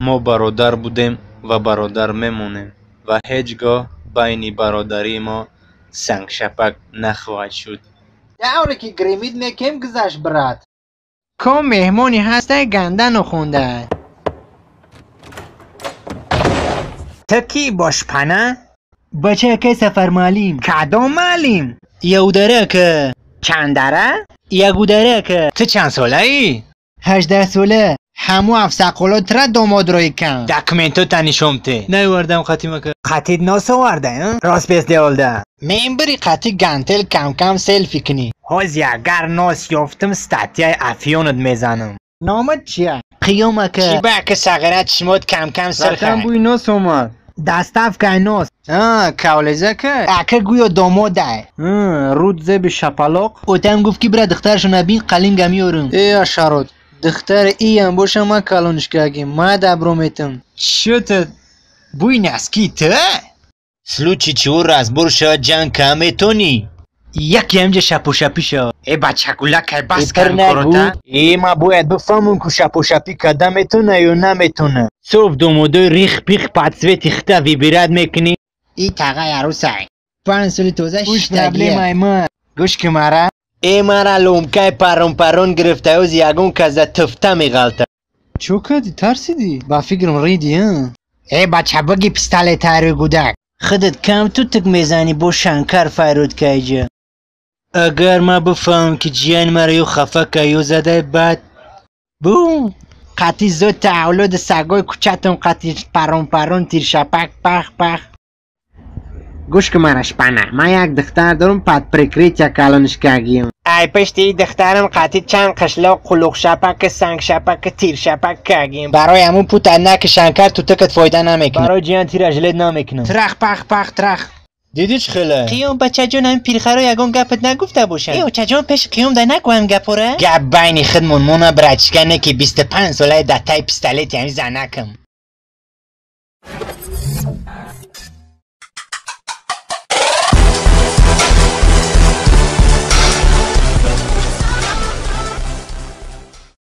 Мо бародар будем ва бародар мемонем ва ҳеҷ гоҳ байни бародарии мо сангшапак нахоҳад шуд. Давре ки гремит мекем гузашт, брат. Ком меҳмоне ҳастай гандану хонда. Ту кӣ бошпана? Бача акай Сафар муаллим. Кадом муаллим? Яудара ака. Чандара? Ягудара ака. Ту чанд солаӣ? 18 сола. Ҳаму афсақоло тра домод рӯй кан. Документота нишон те. Наёвардам қатим ака. Қатид нос оварда, рост бес деолда. Мен бири қати гантел кам-кам селфи кунӣ. Ҳози агар нос ёфтам статьяи афёнат мезанам. Номат чия? Қиём ака. Чӣ ба ака сағира чишмот кам-кам сирха? Ратам бӯи нос омад. Доставкаи нос. Кавлезака? Ака гӯё домодай. Руд зеби шапалоқ. Отам гуфт ки бира духтарашо набин қалинга меёрам. Э ашарот. Духтари иам боша ма калонишкагим, ма дабро метам. Чё ты? Бӯи носки ту? Случай чего разбор шавад ҷанг ка метонӣ? Яке ҳамҷа шапошапӣ шавад. Э бачагулакай бас Э, кар пир нагӯ. корота. Э ма бояд бифаҳмам ку шапошапӣ карда метона ё наметона. Соф домодои рих пих подсвети хита вибират мекунӣ. И тағай арӯсай. 5 соли тоза Гӯш шиштагия. проблемаи ма. Гӯш ки мара. Э мара ломкаи парон-парон гирифта ози ягон каза туфта меғалта. Чё кардӣ? Тарсидӣ? Ба фикрам риди, а? Э бача биги пистолетари гудак. Худат кам тутук мезанӣ бо шанкар файрод кайҷа. Агар ма бифаҳмам ки ҷиян мара ё хафа ка ё задай баъд бу Қати зота авлоди сагои кӯчатон қати парон-парон тиршапак пах-пах. Гӯш ки мара шпана. Ман як духтар дорам под прикрытие калонишкагиям. Ай пишти духтарам қати чанд қишлоқ қулуқшапак сангшапак тиршапак кагим. Барои ҳамун пута наки шанкар тутукат фоида намекунад. Барои ҷиян тира жилет намекунам. Трах пах пах трах. Дидӣ чӣ хеле? Қиём бачаҷон ҳамин пирхаро ягон гапат нагуфта бошанд. Э очаҷон пеши қиём да нагӯям гапора? Гап байни худмон мона братишка не ки 25 солаи дар таи пистолети ҳамин занакам.